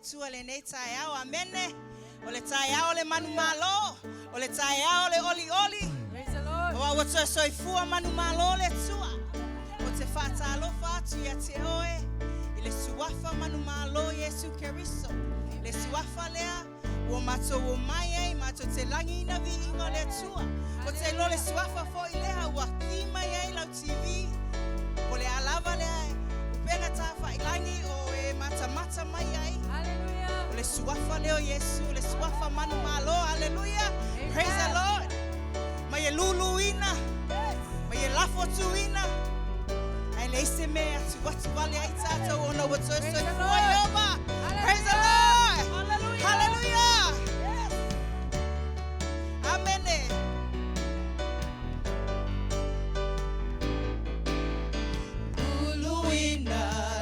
Atua i lenei taeao. Amene. O le taeao o le manumalo, o le taeao o le olioli. Praise the Lord. Aua ua toe soifua manumalo le Atua. Ou te faatalofa atu ia te oe i le suafa manumalo Iesu Keriso. Le suafa lea ua matou omai ai matou te lagiina viiga o le Atua. Ou te iloa le suafa foi lea ua ki mai ai lau TV. Po o le a lava le upega tafailagi o e matamata mai ai. Hallelujah. O le suafa lea o Iesu, le suafa manumalo. Hallelujah. Praise the Lord. Mai e luluina, mai e lafotuina. Ae leai se mea e atuatu vale ai tatou ona ua toe Praise the soifua Lord. Ieova. Praise the Lord. Hallelujah. Hallelujah. Yes. Amene. Luluina,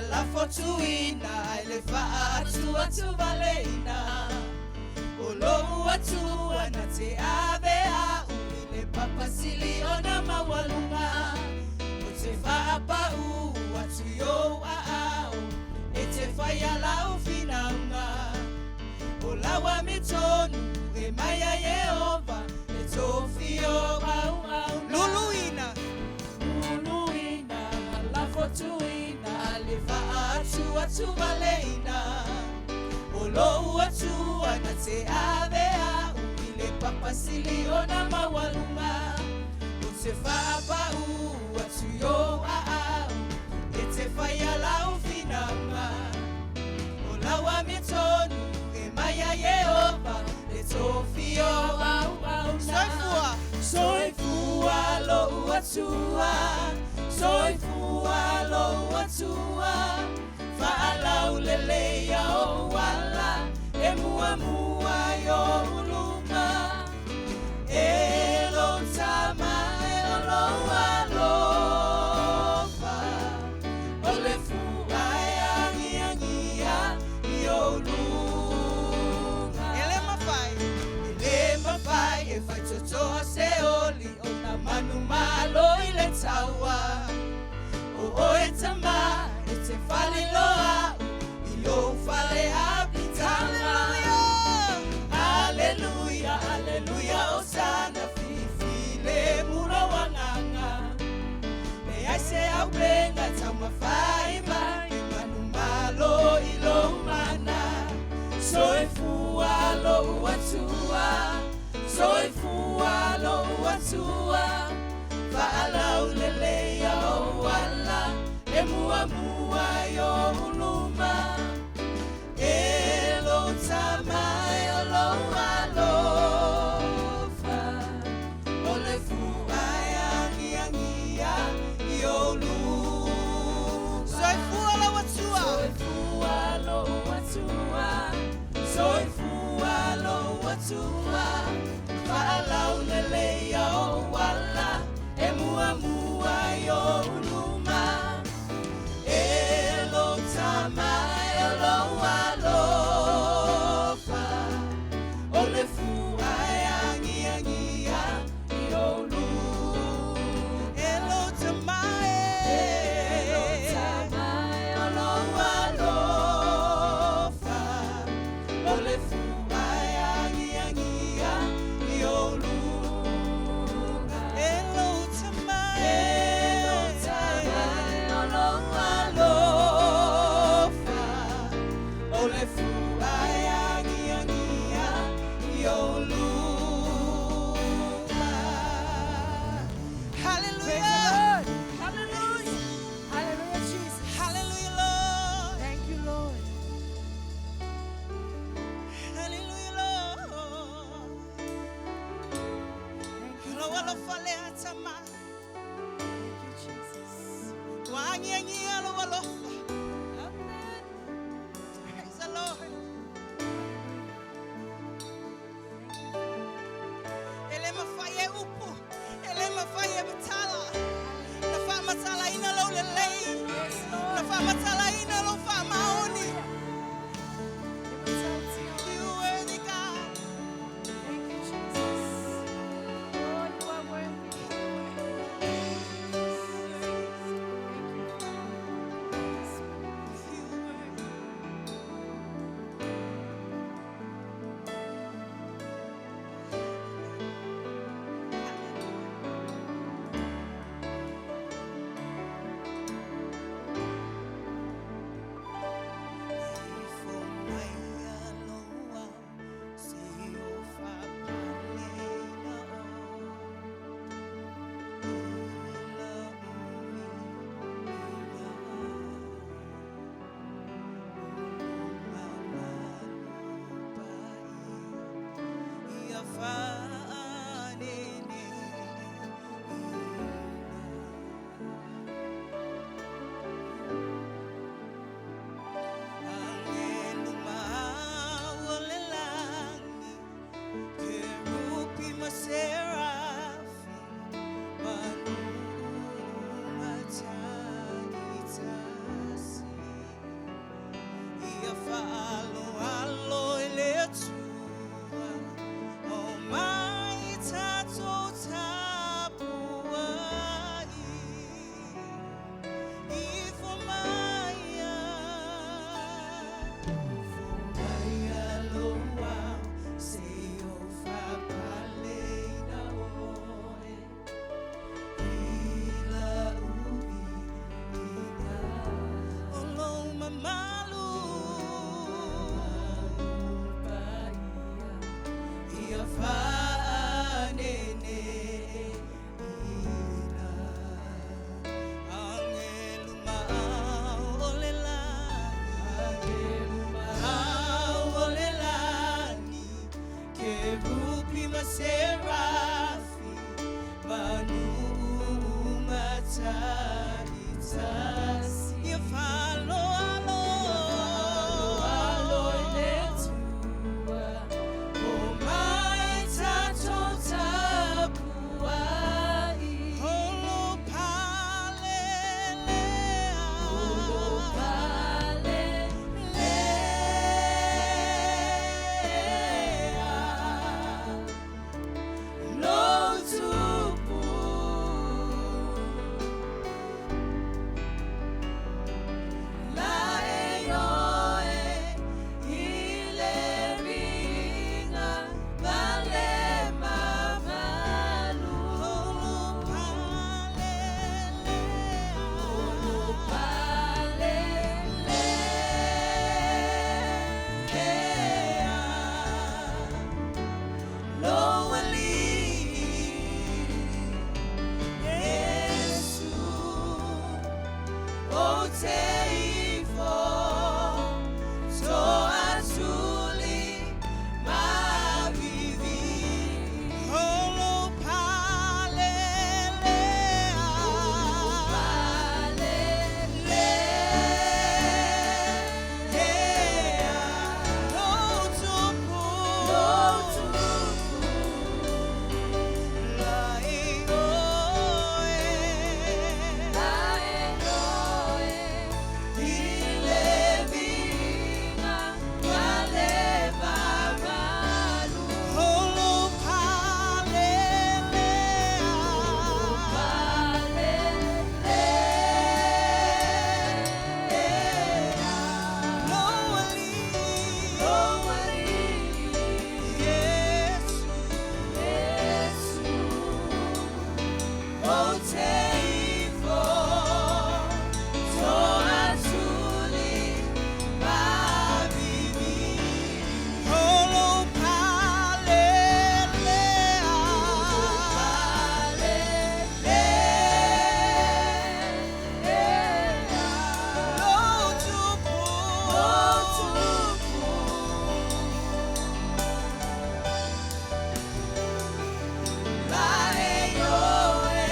lafotuina, ai le faatuatuvaleina. O lou Atua na te ave au i le papasili ona maualuga. Ou te faapau atu i ou aao, e te faia lau finauga. O lau amiotonu e mai ia Ieova, le tofi o auauna. Luluina. Luluina, lafotuina, le faatuatuvaleina. O lou Atua na te ave au i le papasili ona maualuga. Ou te faapau atu i ou aao, e te faia lau finauga. O lau amiotonu e mai ia Ieova, le tofi o auauna. Soifua. Soifua lou Atua, soifua lou Atua. Faalaulelei ia ou ala, e muamua i ou luma. E lou Tama e o lou alofa, o le fua e agiagia i ou luga. E le mafai, e le mafai e faitotoa se oli ona manumalo i le taua. O oe Tama e te faliloa au i lou fale apitaga. Aleluia, aleluia, osana fifi le mula o agaga. Leai se auupega taumafai mai manumalo i lou mana. Soifua lou Atua, soifua lou Atua. Faalaulelei ia ou ala, e muamua i ou luma. E lou Tama e o lou alofa, o le fua e agiagia i ou luma. Soifua lou Atua. Soifua lou Atua, soifua lou Atua. Faalaulelei ia ou ala, e muamua i ou luma. E lou Tama e o lou alofa, o le fua e agiagia i ou luma. E lou Tama e E lou Tama e o lou alofa, o le fua e agiagia i ou luga. E lou Tama E lou Tama e o lou alofa, o le fua e agiagia i ou luga. Praise the Hallelujah. Lord. Hallelujah. Hallelujah, Jesus. Hallelujah, Lord. Thank you, Lord. Hallelujah, Lord. Thank you, Lou Father. alofa lea Tama. Thank you, Jesus. Ua agiagia lou alofa. Amen. Praise the Lord. Thank you, Father. E le mafai e upu, e le mafai e matala. Na faamatalaina lou lelei. Yes, Na Lord. faamatalaina lou faamaoni. Hallelujah. You worthy God. Thank you, Jesus. Lord, you are worthy. Thank you, Father. You worthy. Ou te ifo toatuli mavivini. Olo palelea. Palelea. Lo tupu. Lo tupu. La e ioe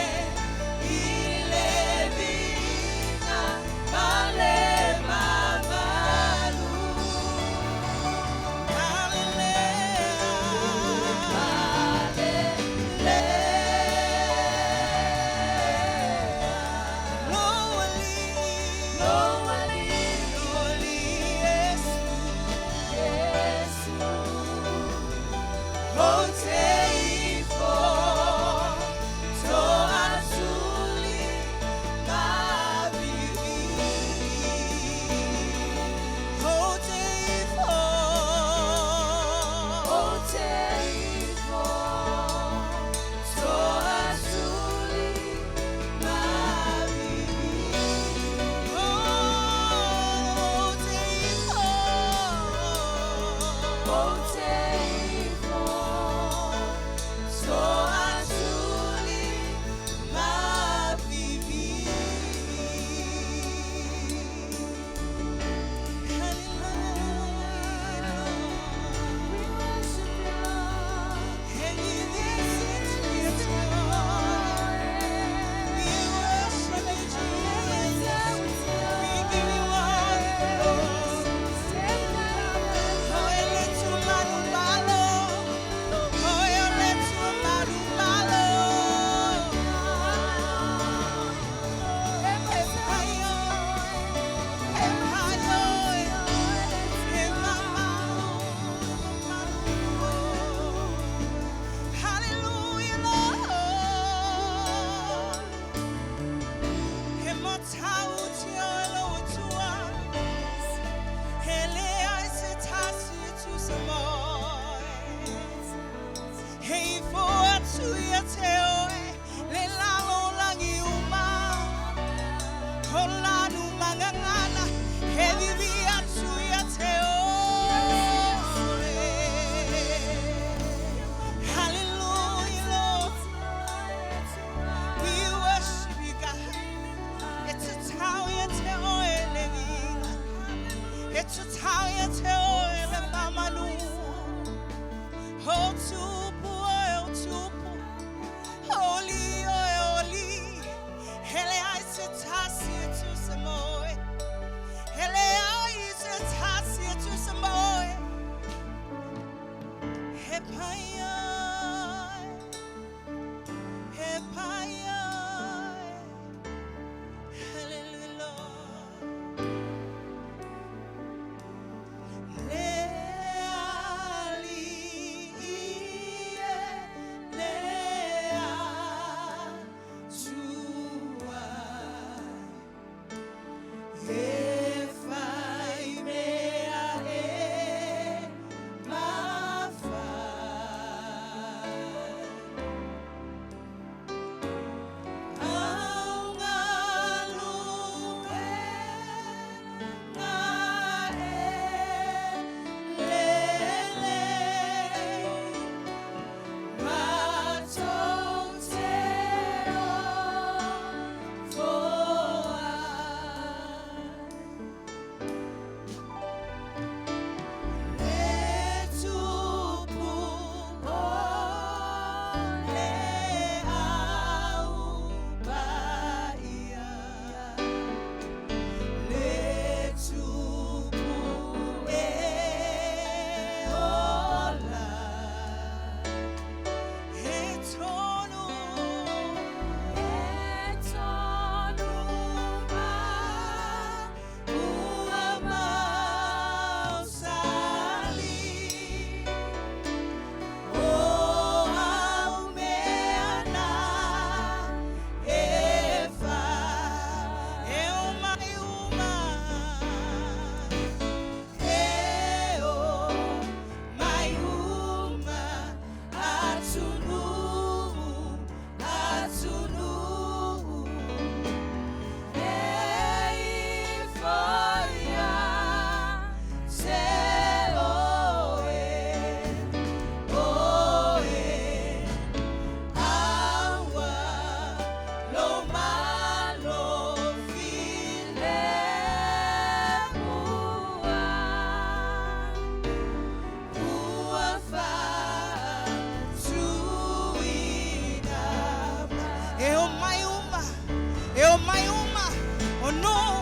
O nuu,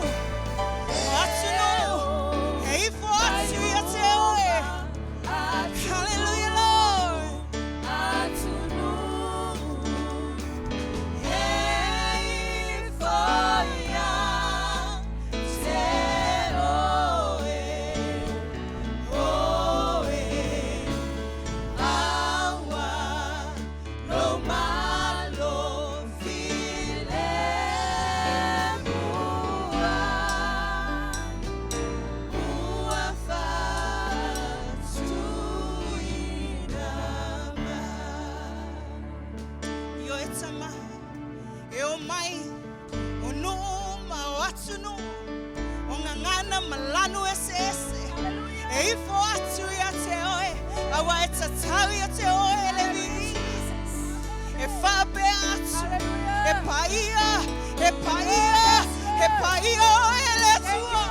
o atunuu, e ifo atu ia te oe. Hallelujah, Lord. Io e tama, e o mai, o nuu ma o atunuu, o gagana ma lanu eseese, e ifo atu ia te oe, auā e tatau ia te oe le viiga. E faapea atu, e paia, e paia, e paia oe e le Atua.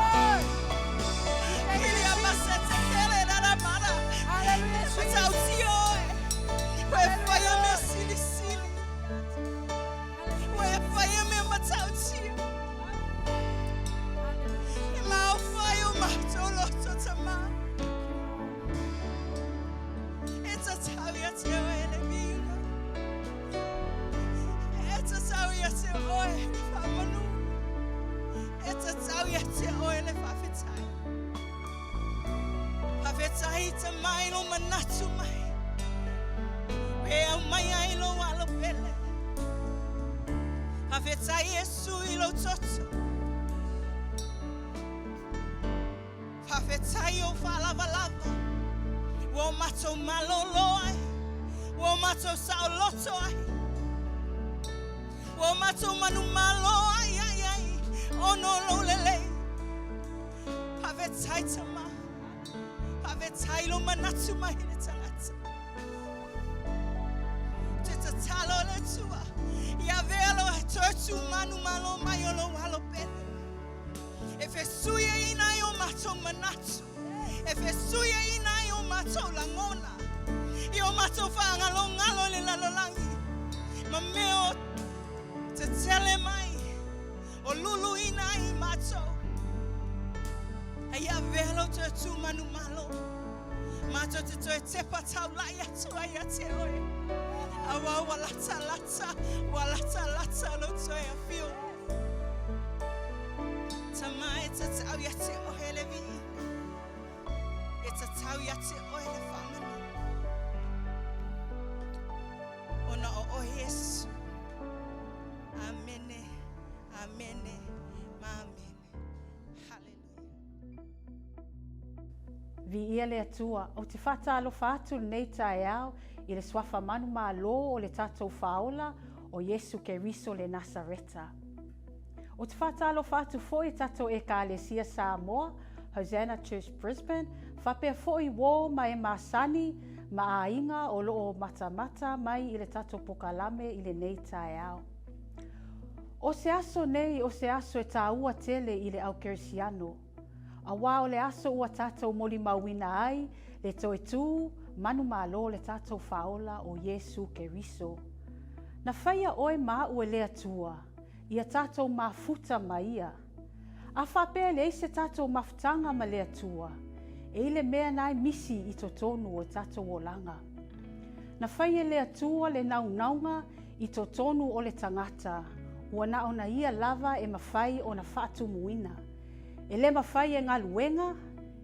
Kilia masete kele rara mara. E matautia oe, ua e faia mea silisili. Ua e faia mea matautia. E maofa ai o matou loto tamā. E tatau ia te oe le viiga. E tatau ia te oe le faamanu. E tatau ia te oe le faafetai. Faafetai tamā i lou manatu mai. E aumai ai lou alo pele. Faafetai Iesu i lou toto. Faafetai i ou faalavalava. Ua o matou malōlō ai. Ua o matou saoloto ai. Ua o matou manumalo ai ai ai ona o lou lelei. Faafetai tamā. Faafetai i lou manatu mai i le tagata. Ou te tatalo le Atua ia avea lou toe tu manumalo mai o lou alo pele. E fesuiaina ai o matou manatu. E fesuiaina ai o matou lagona. I o matou faagalogalo i le lalolagi. Ma mea o tetele mai. O luluina ai matou. A ia avea lou toe tu manumalo. Matou te toe tepa taulai atu ai ia te oe. Auā ua latalata, ua latalata lou toe afio. Tamā e tatau ia te oe le viiga. E tatau ia te oe le faamanu. Ona o oe Iesu. Amene, amene, ma amene. Hallelujah. Viia le Atua, ou te faatalofa atu lenei taeao i le suafa manumalo o le tatou Faaola o Iesu Keriso le Nasareta. Ou te faatalofa atu foi i tatou Ekalesia Samoa, Hosanna Church Brisbane, faapea foi uō ma e masani ma aiga o lo o matamata mai i le tatou pokalame i lenei taeao. O se aso nei o se aso e tāua tele i le au kerisiano, auā o le aso ua tatou molimauina ai le toe tū manumalo o le tatou Faaola o Iesu Keriso. Na faia oe ma a'u e le Atua, ia tatou mafuta ma Ia. A faapea e leai se tatou mafutaga ma le Atua, e i le mea na e misi i totonu o tatou olaga. Na fai e le Atua le naunauga i totonu o le tagata, ua na ona ia lava e mafai ona faatumuina. E le mafai e galuega,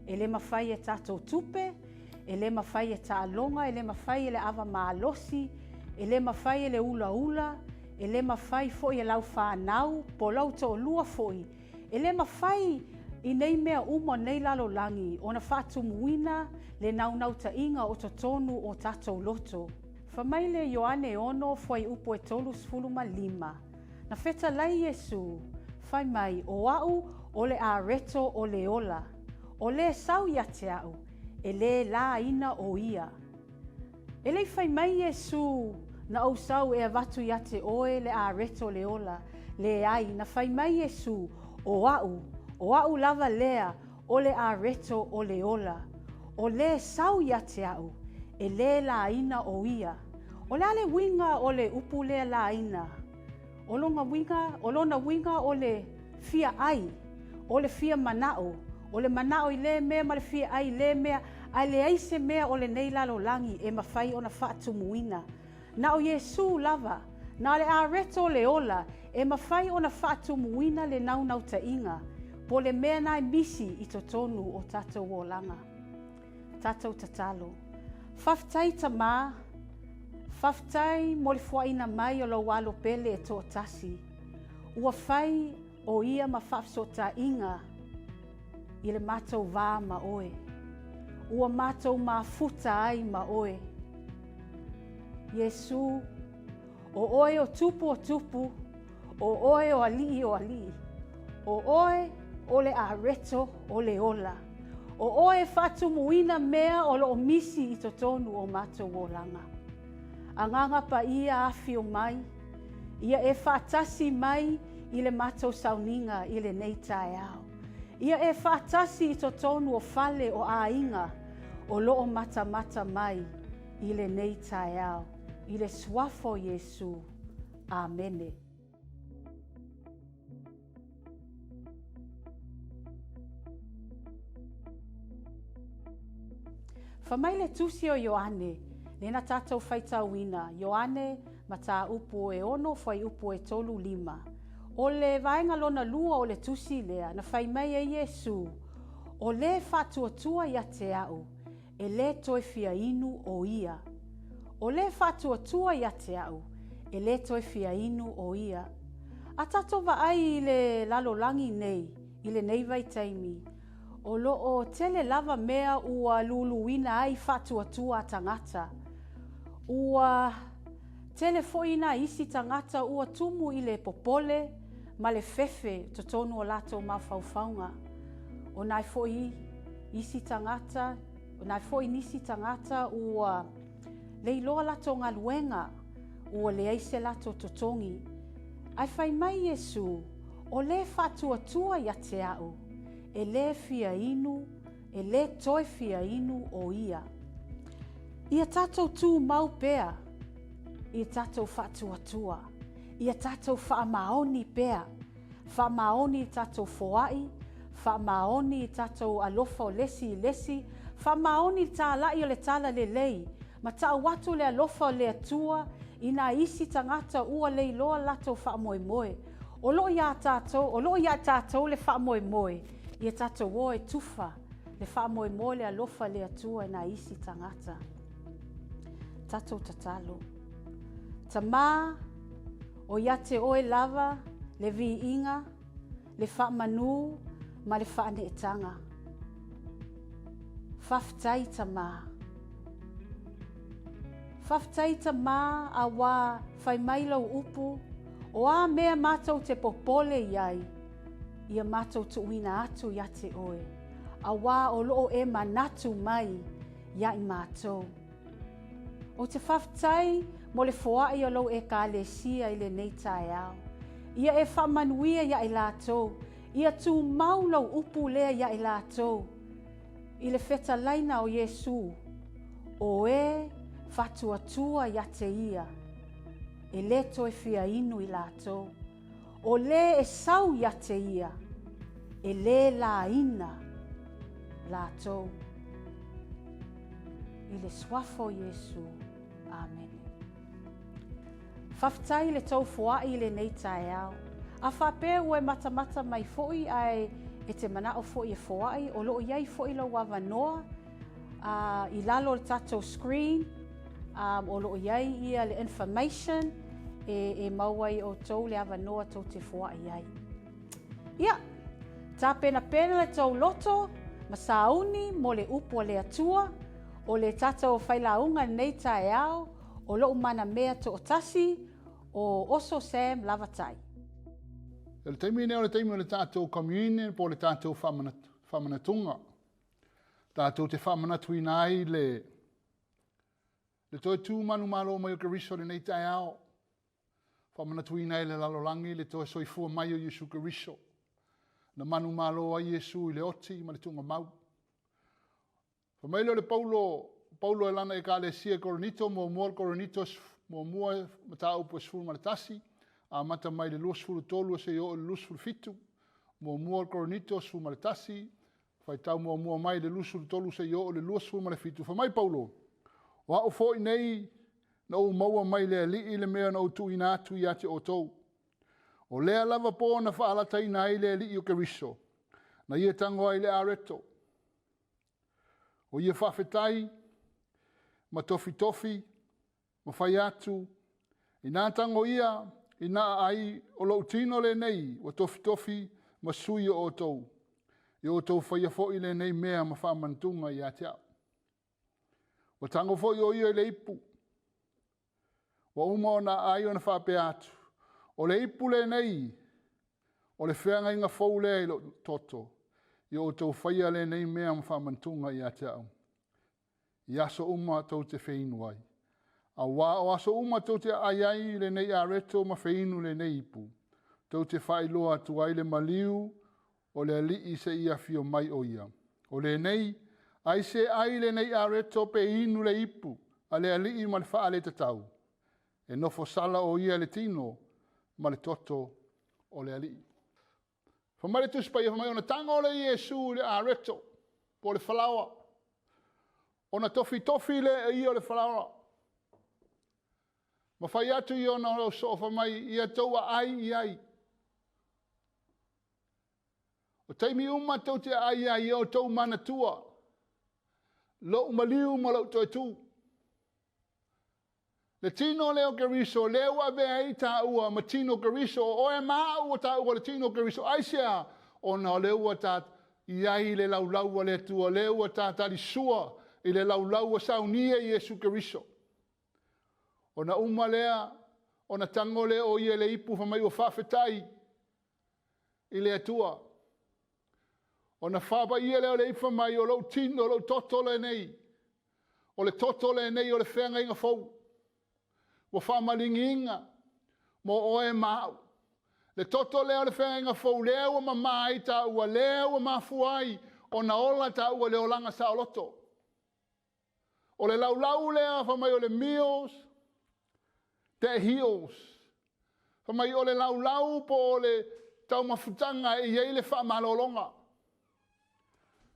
e le mafai e tatou tupe, e le mafai e taaloga, e le mafai e le ava malosi, e le mafai e le ulaula, e le mafai foi e lau fanau, po o lou toalua foi, e le mafai i nei mea uma o nei lalolagi ona faatumuina le naunautaiga o totonu o tatou loto. Fai mai le Ioane 6 fuaiupu e 35, Na fetalai Iesu, fai mai, O a'u o le areto o le ola, o le sau ia te a'u, e lē lāina o ia. E le i fai mai Iesu, Na ou sau e avatu ia te oe le areto o le ola, leai, na fai mai Iesu, O a'u, o a'u lava lea, o le areto o le ola. O le sau ia te a'u, e lē lāina o ia. O le a le uiga o le upu lea lāina? O lona uiga, o lona uiga o le. fia ʻai, o le fia manaʻo, o le manaʻo i lē mea ma le fia ʻai i lē mea, a e leai se mea o lenei lalolagi e mafai ona faatumuina. Na o Iesū lava, na o le areto o le ola e mafai ona faatumuina le naunautaiga, po o le mea na e misi i totonu o tatou olaga. Tatou tatalo. Faafetai Tamā, faafetai mo le fuaina mai o lou alo pele e toatasi. Ua fai o ia ma faafesootaiga i le matou va ma oe. Ua matou mafuta ai ma oe. Iesū, o oe o tupu o tupu, o oe o alii o alii. O oe o le areto o le ola. O oe e faatumuina mea o loo misi i totonu o matou olaga. Agaga Paia afio mai, ia e faatasi mai i le matou sauniga i lenei taeao. Ia e faatasi i totonu o fale o aiga o loo matamata mai i lenei taeao. I le Suafa o Iesu. Amene. Fai mai le Tusi o Ioane, lena tatou faitauina, Ioane mataupu e 6 fuaiupu e 3 5. O le vaega lona lua o le tusi lea, na fai mai ai Iesu, O le faatuatua ia te au, e lē toe fia inu o ia. O lē faatuatua ia te au, e lē toe fia inu o ia. A tatou vaai i le lalolagi nei i lenei vaitaimi, o lo o tele lava mea ua luluina ai faatuatua a tagata. Ua tele foi nai isi tagata ua tumu i le popole ma le fefe totonu o latou mafaufauga. O nai foi isi tagata, o nai foi nisi tagata ua le iloa latou galuega, ua leai se latou totogi. Ae fai mai Iesu, O lē faatuatua ia te a'u, e lē fia inu, e lē toe fia inu o ia. Ia tatou tumau pea i tatou faatuatua, ia tatou faamaoni pea Faamaoni i tatou foai, faamaoni i tatou alofa o lesi i lesi, faamaoni i le tāla'i o le tala lelei, ma ta'u atu le alofa o le Atua i nā isi tagata ua leiloa latou faamoemoe. O lo'o iā tatou, o lo'o iā tatou le faamoemoe, ia tatou o e tufa le faamoemoe le alofa le Atua i nā isi tagata. Tatou tatalo. Tamā, O ia te oe lava le viiga, le faamanū ma le faaneetaga. Faafetai Tamā. Faafetai Tamā auā fai mai lou upu, o a mea matou te popole i ai, ia matou tuuina atu ia te oe, auā o loo e manatu mai ia i matou. Ou te faafetai mo le foai o lou Ekalesia i lenei taeao. Ia e faamanuia ia i latou, ia tumau lou upu lea ia i latou, i le fetalaina o Iesu, o e faatuatua ia te ia, e le toe fia inu i latou. O le e sau ia te ia, e lē lāina latou. I le Suafa o Iesu. Amene. Faafetai i le tou foai i lenei taeao. A faapea ua e matamata mai foi ae e te manaʻo foi e foai, o lo o i ai foi lou avanoa a, i lalo o le tatou screen, um, o lo o i ai ia le information e, e maua ai outou le avanoa tou te foai ai. Ia, tapenapena le tou loto ma sauni mo le upu a le Atua, o le tatou failauga lenei taeao, o lou manamea toatasi, o Oso Sam Lavatai. O le taimi lenei o le taimi o le tatou communion po o le tatou faamanatuga. Tatou te faamanatuina ai le le toe tu manumalo mai o Keriso i lenei taeao. Faamanatuina ai le lalolagi le toe soifua mai o Iesu Keriso. Na manumalo ai Iesu i le oti ma le tuugamau. Fai mai lea o le Paulo, Paulo e lana Ekalesia i Korinito, muamua Korinito muamua mataupu e 11, amata mai le 23 seia oo i le 27. Muamua o le Korinito 11, faitau muamua mai le 23 seia oo i le 27, fai mai Paulo, O a'u foi nei na ou maua mai le Alii le mea na ou tuuina atu ia te outou. O lea lava po na faalataina ai le Alii o Keriso, na ia tago ai le areto. O ia faafetai ma tofitofi ma fai atu, Inā tago ia, inā aai, o lou tino lenei ua tofitofi ma sui o outou. Ia outou faia foi lenei mea ma faamanatuga ia te au. Ua tago foi o ia i le ipu. Ua uma ona aai ona faapea atu, O le ipu lenei, o le feagaiga fou lea i lou toto. Ia outou faia lenei mea ma faamanatuga ia te au. I aso uma tou te feinu ai. Auā o aso uma tou te aai ai i lenei areto ma feinu lenei ipu, tou te faailoa atu ai le maliu o le Alii seia afio mai o ia. O lenei, ai se ai lenei areto pe inu le ipu a le Alii ma le faaletatau, e nofo sala o ia i le tino ma le toto o le Alii. Fai mai le Tusi Paia, fai mai ona tago le Iesu i le areto, po o le falaoa, ona tofitofi lea e ia o le falaoa, ma fai atu i ona soo fai mai, ia tou aai i ai. O taimi uma tou te aai ai, ia outou manatua lou maliu ma lou toe tu. Le tino lea o Keriso, lea ua avea ai tāua ma tino o Keriso, o oe ma au ua tāua le tino o Keriso. Aisea? Ona o lea ua ta i ai le laulau a le Atua, lea ua ta talisua i le laulau ua saunia i Iesu Keriso. Ona uma lea, ona tago lea o ia i le ipu fai mai ua faafetai i le Atua. Ona faapaia lea o le ipu fai mai o lou tino, o lou toto lenei, o le toto lenei o le feagaiga fou. Ua faamaligiina mo oe ma au. Le toto lea o le feagaiga fou, lea ua mamā ai tāua, lea ua mafua ai ona ola tāua i le olaga saoloto. O le laulau lea fai mai o le meals that heals. Fai mai o le laulau po o le taumafutaga e i ai le faamalologa.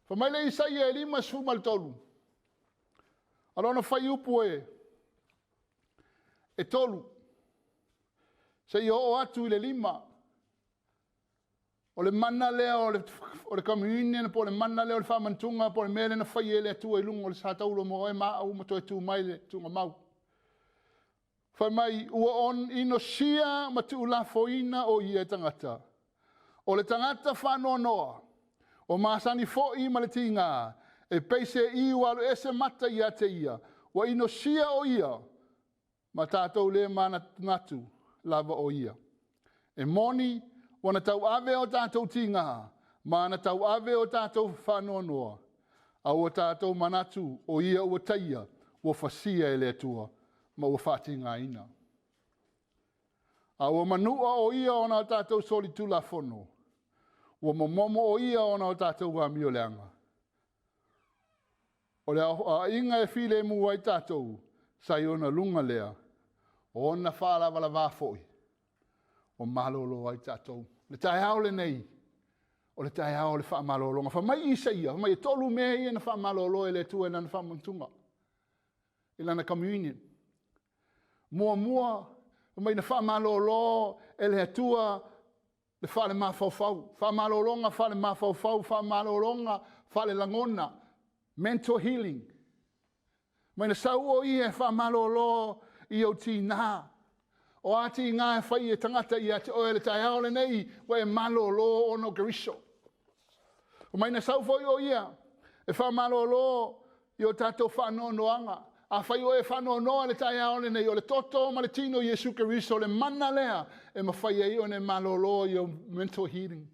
Fai mai le Isaia e 53, a lona fuaiupu e, e 3, seia oo atu i le 5. O le mana lea o le, o le communion po o le mana lea o le faamanatuga po o le mea lea na faia e le Atua i luga o le satauro mo oe ma au ma toe tu mai le tuugamau. Fai mai, ua on inosia ma tuulafoina o ia e tagata. O le tagata faanoanoa, o masani foi ma le tiga, e pei se i ua alu ese mata ia te ia, ua inosia o ia, ma tatou le manatunatu lava o ia. E moni, ua na tauave o tatou tiga, ma na tauave o tatou faanoanoa, a ua tatou manatu o ia ua taia, ua fasia e le Atua, ma ua faatigaina. A ua manua o ia ona o tatou solitulafono, ua momomo o ia ona o tatou amio leaga. O le aoaiga e filemu ai tatou, sa i ona luga lea, o ona faalavalava foi, ua malolo ai tatou. Le taeao lenei, o le taeao o le faamalologa. Fai mai Isaia, fai mai e tolu mea ia na faamalolo e le Atua i lana faamanatuga, i lana communion. Muamua, fai mai na faamalolo e le Atua le faalemafaufau, faamalologa faalemafaufau, faamalologa faalelagona, mental healing. Mai na sau o ia e faamalolo i ou tigā. O a tigā e fai e tagata ia te oe le taeao lenei, ua e malolo ona o Keriso. O mai na sau foi o ia e faamalolo i o tatou faanoanoaga. Afai oe e faanoanoa i le taeao lenei, o le toto ma le tino o Iesu Keriso, o le mana lea e mafai ai ona e malolo i ou mental healing.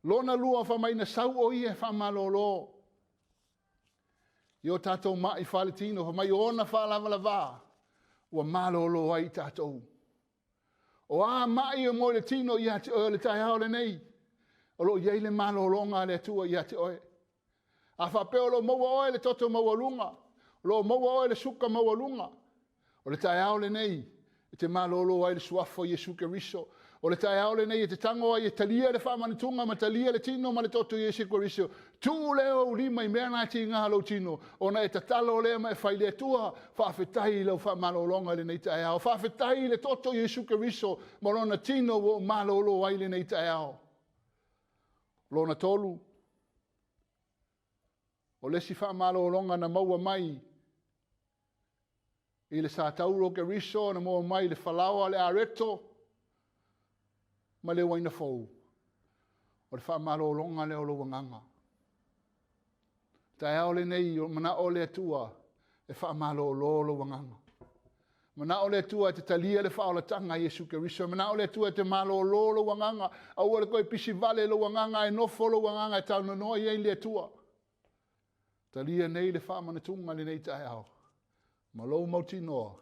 Lona lua, fai mai na sau o ia e faamalolo i o tatou ma'i faaletino, fai mai o ona faalavalava ua malolo ai i tatou. O a ma'i o moe le tino ia te oe o le taeao lenei, o lo o i ai le malologa a le Atua ia te oe. A faapea o lo o maua oe le toto maualuga, o lo o maua oe le suka maualuga, o le taeao lenei E te malōlō ai le Suafa o Iesu Keriso. O le taeao lenei e te tago ai e talia le faamanatuga ma talia le tino ma le toto o Iesu Keriso. Tuu lea ou lima i mea na e tiga lou tino, ona e tatalo lea ma e fai i le Atua, Faafetai i lau faamalologa i lenei taeao. Faafetai i le toto o Iesu Keriso ma lona tino ua ou malōlō ai i lenei taeao. Lona tolu, o le isi faamalologa na maua mai i le satauro o Keriso na maua mai i le falaoa le areto ma le uaina fou, o le faamalologa lea o lou agaga. Taeao lenei, o manao le Atua e faamalolo lou agaga. Manao le Atua e te talia le faaolataga a Iesu Keriso. Manao le Atua e te malolo lou agaga. Aua le toe pisi vale lou agaga, ae nofo lou agaga e talanoa i ai le Atua. Talia nei le faamanatuga i lenei taeao, ma lou mautinoa,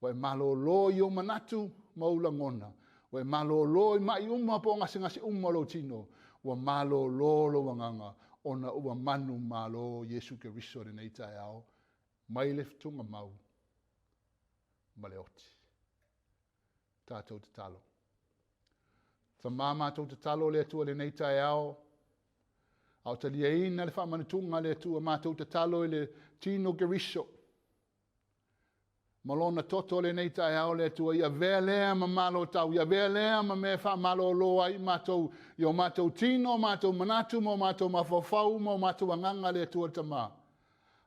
ua e malōlō i ou manatu ma ou lagona, ua e malōlō i maʻi uma po o gasegase uma o lou tino, ua malōlō lou agaga ona ua manumalo Iesu Keriso i lenei taeao mai le tugamau ma le oti. Tatou tatalo. Tama matou tatalo le Atua i lenei taeao, a o taliaina le faamanatuga a le Atua, matou tatalo i le tino Keriso ma lona toto lenei taeao le Atua, ia avea lea ma malotau, ia avea lea ma mea e faamalōlō ai i matou, i o matou tino, o matou manatu, ma o matou mafaufau, ma o matou agaga le Atua le Tama.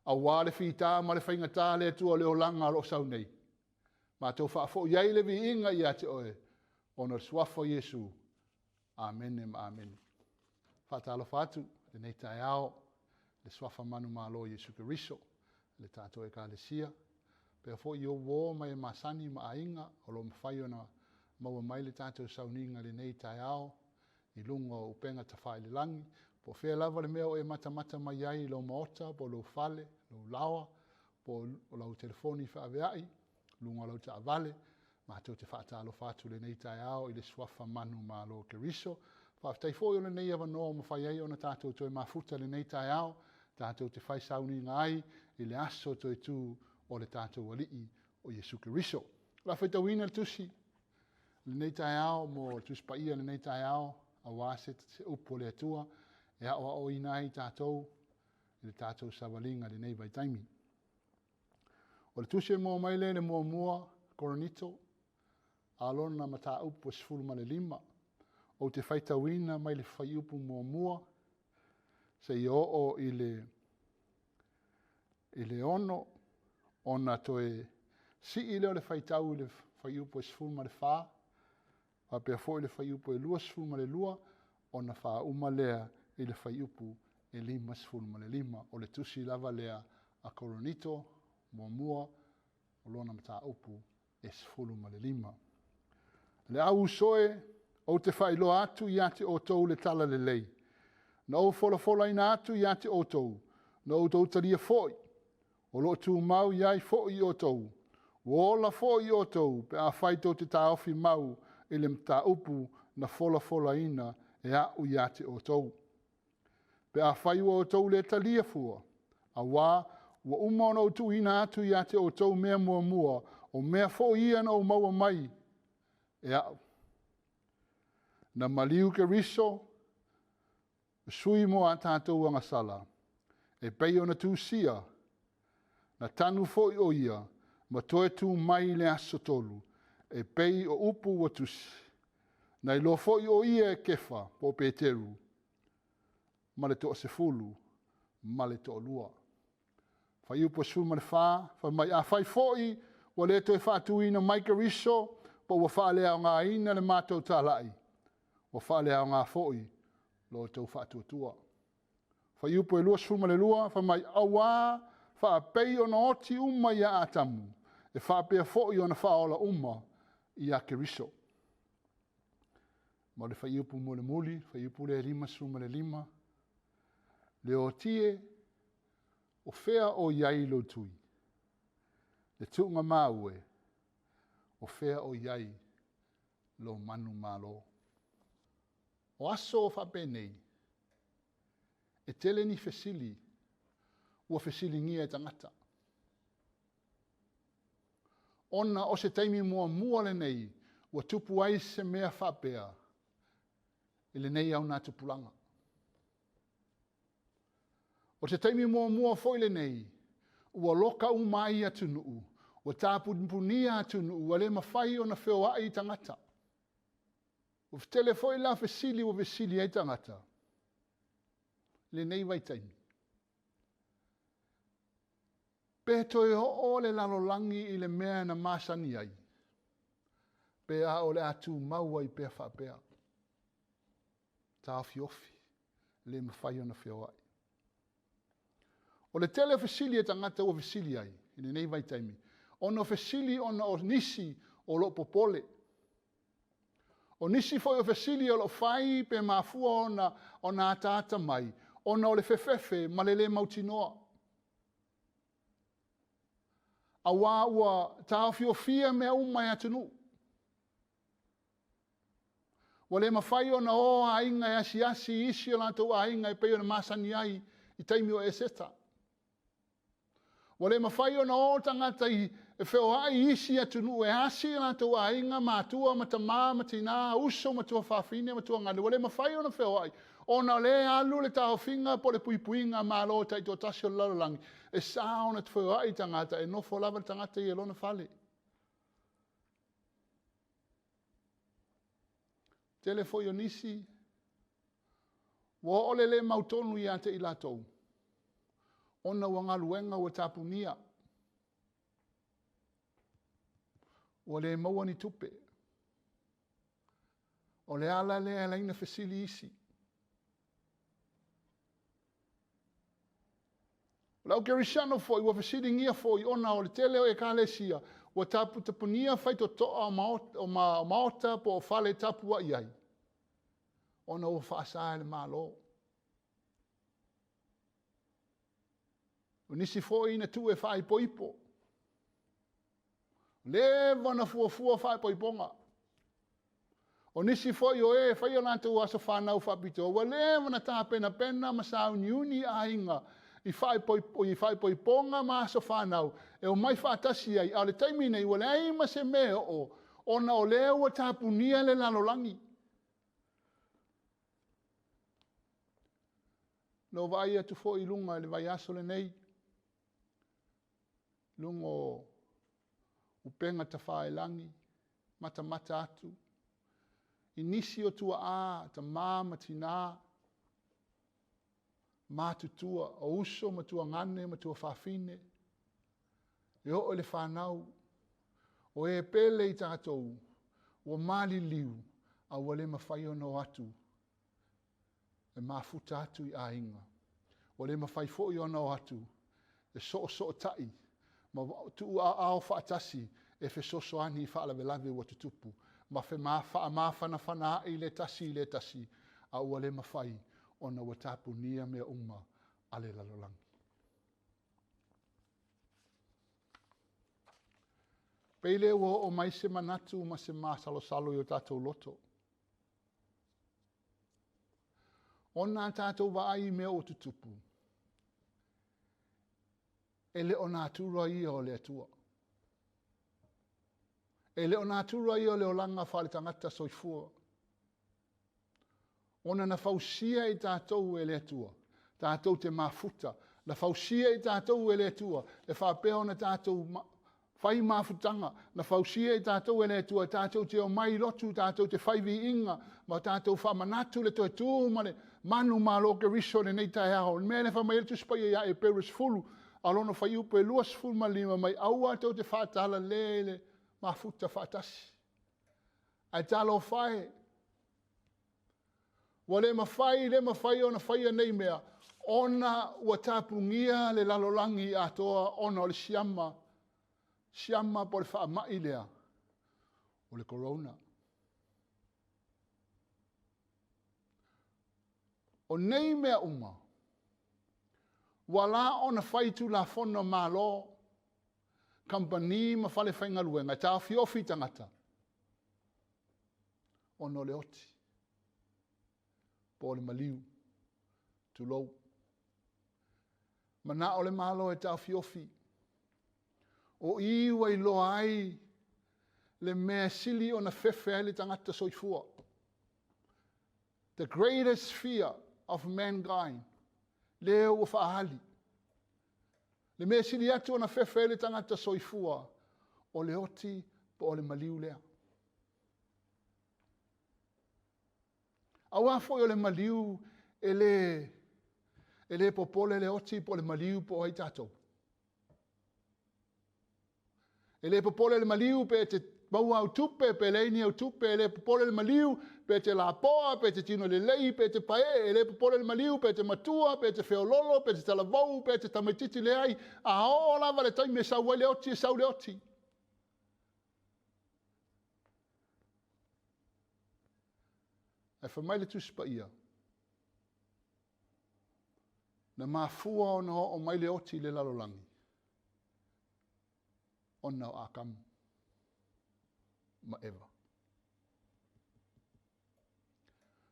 Auā le fita ma le faigata le Atua o le olaga o lo o sau nei. Matou faafoi ai le viiga ia te oe, ona o le suafa o Iesu. Amene ma amene. Faatalofa atu lenei taeao le suafa manumalo Iesu Keriso, le tatou Ekalesia, pea foi i ou uō ma e masani ma aiga o lo o mafai ona maua mai le tatou sauniga i lenei taeao i luga o upega tafailelagi, po o fea lava le mea o e matamata mai ai i lou maota, po o lou fale, lou laoa, po o lau telefoni feaveai, luga o lau taavale, matou te faatalofa atu lenei taeao i le suafa manumalo Keriso. Faafetai foi o lenei avanoa ua mafai ai ona tatou toe mafuta lenei taeao, tatou te fai sauniga ai i le aso toe tu o le tatou Alii o Iesu Keriso. O le a faitauina le tusi lenei taeao mo le Tusi Paia lenei taeao, auā se, se upu o le Atua e aoaoina ai tatou i le tatou savaliga i lenei vaitaimi. O le tusi e maua mai lea i le muamua Korinito, a lona mataupu e 15, ou te faitauina mai le fuaiupu muamua seia oo i le i le 6, ona toe sii lea o le faitau i le fuaiupu e 14, faapea foi le fuaiupu e 22, ona faauma lea i le fuaiupu e 55. O le tusi lava lea a Korinito muamua o lona mataupu e 15. Le au uso e, ou te faailoa atu ia te outou le tala lelei. Na ou folafolaina atu ia te outou, na outou talia foi, o lo o tumau i ai foi outou. Ua ola foi outou pe afai tou te taofi mau i le mataupu na folafolaina e a'u ia te outou. Pe afai ua outou le talia fua, auā ua uma ona ou tuuina atu ia te outou mea muamua, o mea foi ia na ou maua mai e a'u. Na maliu Keriso, sui mo a tatou agasala, e pei ona tusia, na tanu foi o ia, ma toe tu mai i le aso tolu, e pei o upu ua tusi. Na iloa foi o ia e Kefa, po o Peteru, ma le toasefulu ma le toalua. Fuaiupu e 14, fai mai, Afai foi ua le toe faatuina mai Keriso, po ua faaleaogaina le matou talai, ua faaleaoga foi lo outou faatuatua. Fuaiupu e 22, fai mai, Auā faapei ona oti uma ia Atamu, e faapea foi ona faaola uma ia Keriso. Ma o le fuaiupu mulimuli, fuaiupu lea e 55, le oti e, o fea o i ai lou tui? Le tuuga mau e, o fea o i ai lou manumalo? O aso faapenei, e tele ni fesili ua fesiligia e tagata. Ona o se taimi muamua lenei ua tupu ai se mea faapea i lenei augatupulaga. O se taimi muamua foi lenei ua loka uma ai atunuu, ua tapunipunia atunuu, ua le mafai ona feoai tagata. Ua tele foi la fesili ua fesili ai tagata i lenei vaitaimi. Pe toe oo le lalolagi i le mea na masani ai, pe a o le a tumau ai pea faapea. Taofiofi, le mafai ona feoai. O le tele o fesili a tagata ua fesili ai i lenei vaitaimi, ona o fesili ona o nisi o lo o popole. O nisi foi o fesili o lo o fai pe mafua ona ataata mai, ona o le fefefe ma le lē mautinoa. Auā ua taofiofia mea uma e atunuu. Ua le mafai ona o aiga e asiasi i isi o latou aiga e pei ona masani ai i taimi o Eseta. Ua le mafai ona o tagata i e feoai i isi atunuu e asi i latou aiga, matua ma tamā ma tinā, uso ma tuafafine ma tuagane. Ua le mafai ona feoai ona o lea e alu le taofiga po o le puipuiga a Malo taitoatasi o le lalolagi, e sa ona feoai tagata, e nofo lava le tagata ia i lona fale. Tele foi o nisi ua oo le lē mautonu ia te i latou, ona ua galuega ua tapunia, ua le maua ni tupe. O le ala lea e ala ai ona fesili isi. O le au kerisiano foi ua fesiligia foi ona o le tele o ekalesia ua taputapunia faitotoa o maota po o fale e tapuai ai, ona ua faasa e le Malo. O nisi foi na tuu e faaipoipo. Leva ona fuafua faaipoipoga. O nisi foi o e fai o latou aso fanau faapitoa, ua leva ona tapenapena ma sauniuni aiga i faaipoipoga ma aso fanau e omai faatasi ai, a o le taimi nei ua leai ma se mea e oo, ona o lea ua tapunia le lalolagi. Na ou vaai atu foi i luga i le vaiaso lenei, luga o upega tafailagi, matamata atu i nisi o tuaa, tamā ma tinā, matutua, o uso ma tuagane ma tuafafine, e oo i le fanau, o e pele i tatou, ua maliliu, a ua le mafai ona o atu e mafuta atu i aiga. Ua le mafai foi ona o atu e soosootaʻi ma tuuaoao faatasi e fesoasoani i faalavelave ua tutupu ma faamafanafana aʻi le tasi i le tasi, a ua le mafai ona ua tapunia mea uma a le lalolagi. Pei lea ua oo mai se manatu ma se masalosalo i o tatou loto. Ona a tatou vaai i mea ua tutupu, e le o natura ia o le Atua. E le o natura ia o le olaga faaletagata soifua. Ona na fausia i tatou e le Atua, tatou te mafuta, na fausia i tatou e le Atua, e faapea ona tatou fai mafutaga, na fausia i tatou e le Atua, tatou te omai i lotu, tatou te fai viiga, ma tatou faamanatu le toe tu ma le manu malo Keriso i lenei taeao. O le mea lea e fai mai ai le Tusi Paia ia Eperu 10, a lona fuaiupu e 25 mai, aua tou te faatalalē i le mafuta faatasi. Ae talofa e, ua le mafai, le mafai ona faia nei mea, ona ua tapugia le lalolagi atoa ona o le siama, siama po o le faamai lea o le corona. O nei mea uma, ua la ona fai tulafono Malo, kamupani ma fale faigaluega e taofiofi i tagata ona o le oti po o le maliu, tulou. Manao le Malo e taofiofi, o i ua iloa ai le mea sili ona fefe ai le tagata soifua. The greatest fear of mankind, lea ua faaali. Le mea sili atu ona fefe ai le tagata soifua, o le oti po o le maliu lea. Auā foi o le maliu e le, e le popole le oti po o le maliu po o ai tatou. E le popole le maliu pe te maua au tupe, pe leai ni au tupe, e le popole le maliu pe te lapoa, pe te tino lelei, pe te paee, e le popole le maliu pe te matua, pe te feololo, pe te talavou, pe te tamaititi leai, a oo lava le taimi e sau ai le oti, e sau le oti. Ae fai mai le Tusi Paia, na mafua ona oo mai le oti i le lalolagi, ona o Atamu ma Eva.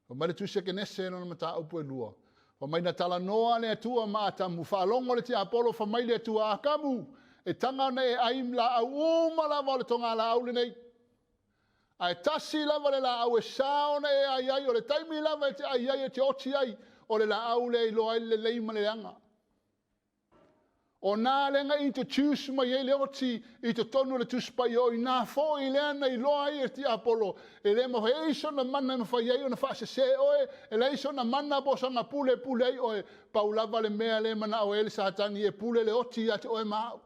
Fai mai le Tusi a Kenese lona mataupu e lua, fai mai na talanoa le Atua ma Atamu, faalogo le tiapolo fai mai le Atua, Atamu, e taga ona e ai laau uma lava o le togalaau lenei. Ae tasi lava le laau e sa ona e ai ai, o le taimi lava e te ai ai e te oti ai, o le laau lea e iloa ai le lelei ma le leaga. O nā lea na introduce mai ai le oti i totonu o le Tusi Paia, o inā foi lea na iloa ai e tiapolo, e le mafai ai sona mana e mafai ai ona faasese oe, e leai sona mana po o sana pule e pule ai oe, pau lava le mea lea e manao ai le Satani e pule le oti ia te oe ma au.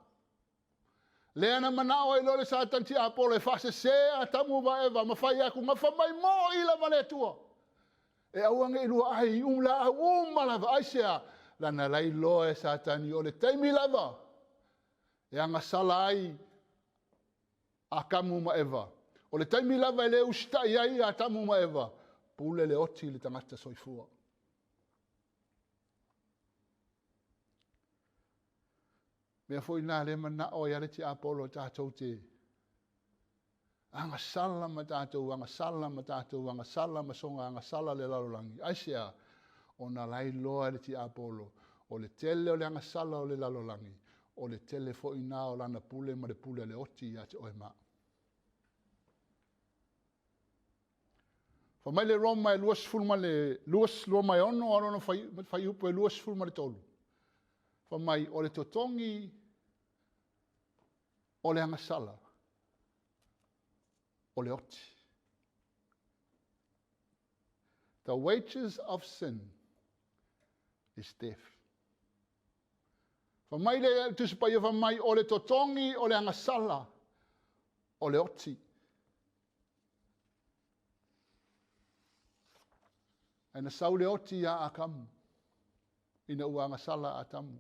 Lea na manao ai loa le Satani tiapolo e faasese Atamu ma Eva ma fai atu, Gafa mai moʻi lava le Atua. E aua ne i lua ai i um laau uma lava. Aisea? Lana lai loa e Satani o le taimi lava e agasala ai Atamu ma Eva. O le taimi lava e le usitai ai Atamu ma Eva, pule le oti i le tagata soifua. Mea foi nā le manao ai a le tiapolo tatou te agasala ma tatou agasala ma tatou agasala ma soga agasala le lalolagi. Aisea? Ona la iloa e le tiapolo, o le tele o le agasala o le lalolagi, o le tele foi nā o lana pule ma le pule a le oti ia te oe ma au. Fai mai le Roma e 22, Roma e 6 a lona fuaiupu e 23. Fai mai, o le totogi o le agasala, o le oti. The wages of sin is death. Fai mai le Tusi Paia fai mai, o le totogi o le agasala, o le oti. Ae na sau le oti iā Atamu, ina ua agasala Atamu.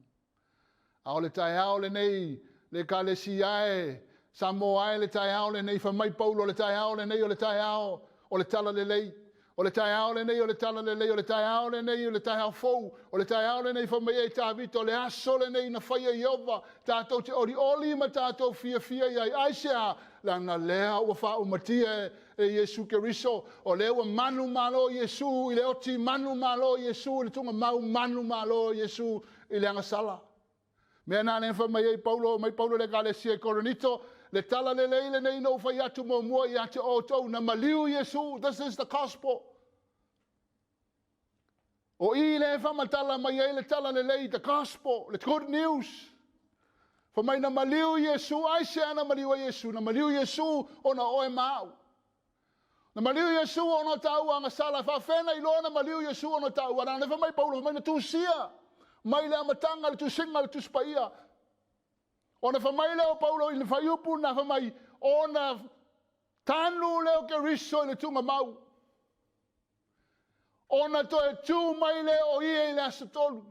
A o le taeao lenei, le Ekalesia e, Samoa e le taeao lenei, fai mai Paulo, o le taeao lenei, o le taeao o le talalelei. O le taeao lenei, o le talalelei, o le taeao lenei, o le taeao fou, o le taeao lenei, fai mai ai Tavita, o le aso lenei na faia e Ieova, tatou te olioli ma tatou fiafia i ai. Aisea? Leaga lea ua faaumatia e Iesu Keriso, o lea ua manumalo Iesu i le oti, manumalo Iesu i le tugamau, manumalo Iesu i le agasala. Mea na lea fai mai ai Paulo, mai Paulo le Ekalesia i Korinito, le tala lelei lenei na ou fai atu muamua ia te outou, na maliu Iesu, this is the gospel. O i lea e faamatala mai ai le tala lelei, the gospel, le good news. Fai mai na maliu Iesu, aisea na maliu ai Iesu? Na maliu Iesu ona o oe ma au. Na maliu Iesu ona o tāua agasala, faafena iloa na maliu Iesu ona o tāua. Nana fai mai Paulo, fai mai na tusia mai le amataga le tusiga le Tusi Paia. Ona fai mai lea o Paulo i le fuaiupu na fai mai, ona tanu lea o Keriso i le tugamau. Ona toe tū mai lea o ia i le aso tolu.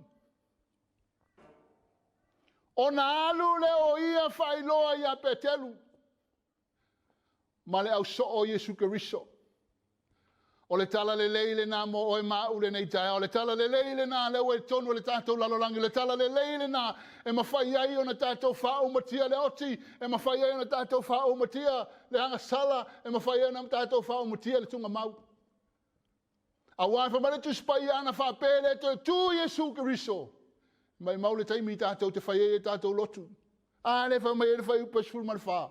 Ona alu lea o ia faailoa iā Petelu ma le au soo o Iesu Keriso. O le tala lelei lenā mo oe ma au lenei taeao. O le tala lelei lenā lea ua i totonu o le tatou lalolagi. O le tala lelei lenā e mafai ai ona tatou faaaumatia le oti, e mafai ai ona tatou faaaumatia le agasala, e mafai ai ona tatou faaaumatia le tugamau. Aua e fai mai le Tusi Paia ana faapea e le toe tū Iesu Keriso. Maimau le taimi tatou te fai ai e tatou lotu. A lea fai mai ai le fuaiupu e 14.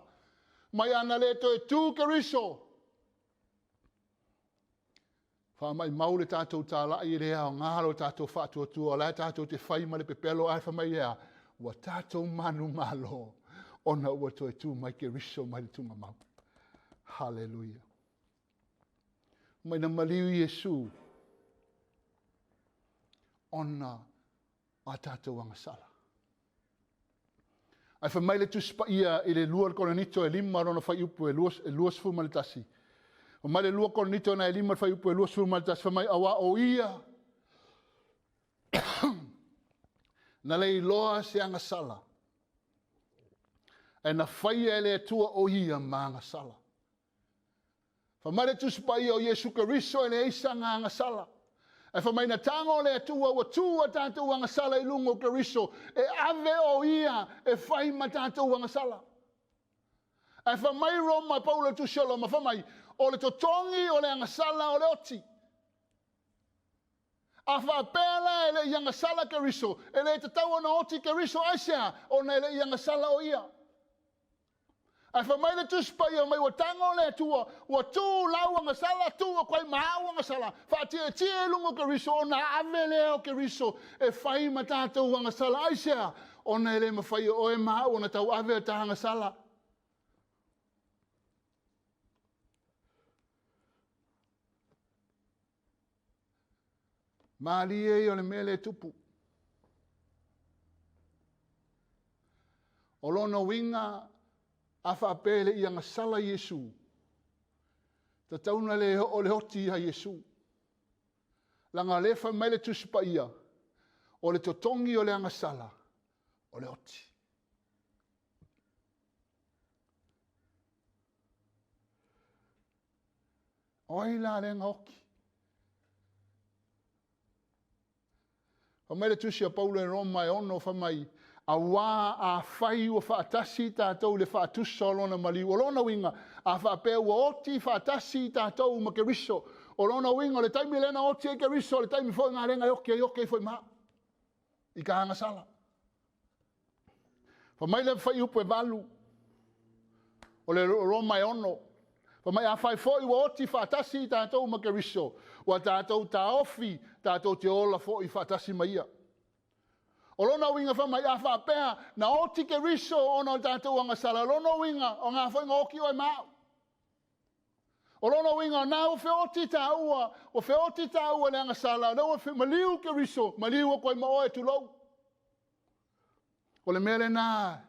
Mai ana le toe tū Keriso. Faamaimau le tatou talai e le aoga lo tatou faatuatua, o la e tatou te fai ma le pepelo ae fai mai ea, ua tatou manumalo ona ua toe tū mai Keriso mai le tugamau. Haleluia. Mai na maliu Iesu ona a tatou agasala. Ae fai mai le Tusi Paia i le 2 Korinito e 5 lona fuaiupu e 21. Fai mai le 2 Korinito na e 5 le fuaiupu e 21, fai mai auā o ia na le iloa se agasala, ae na faia e le Atua o ia ma agasala. Fai mai le Tusi Paia o Iesu Keriso e leai sana agasala. Ae fai mai na tago le Atua ua tu a tatou agasala i luga o Keriso e ave o ia e fai ma tatou agasala. Ae fai mai Roma, Paulo le Tusi o Roma, fai mai, o le totogi o le agasala o le oti. A faapea la e le i agasala Keriso, e le tatau ona oti Keriso, aisea? Ona e le i agasala o ia. Ae fai mai le Tusi Paia mai ua tago le Atua, ua tu lau agasala, tu aku ai ma au agasala, faatietie i luga o Keriso, ona ave lea o Keriso e fai ma tatou agasala. Aisea? Ona e le mafai e oe ma au ona tauave a ta agasala. Malie ia o le mea lea e tupu. O lona uiga, a faapea e le i agasala Iesu, tatau ona le oo le oti ia Iesu. Leaga o lea e fai mai le Tusi Paia, o le totogi o le agasala, o le oti. O ai la lea na oti? Fai mai le tusi a Paulo e Roma e 6, fai mai, auā afai ua faatasi tatou i le faatusa o lona maliu. O lona uiga, a faapea ua oti faatasi tatou ma Keriso, o lona uiga, o le taimi lea na oti ai Keriso, o le taimi foi na lea na e oti ai, oti ai foi ma au i ka agasala. Fai mai le fuaiupu e 8 o le Roma e 6. Fai mai, afai foi ua oti faatasi tatou ma Keriso, ua tatou taofi tatou te ola foi faatasi ma ia. O lona uiga fai mai, a faapea na oti Keriso ona o tatou agasala, o lona uiga o ngā foi nga oti oe ma au. O lona uiga, o na ua feoti tāua, ua feoti tāua le agasala, o lea ua maliu Keriso, maliu aku ai ma oe, tulou. O le mea lena,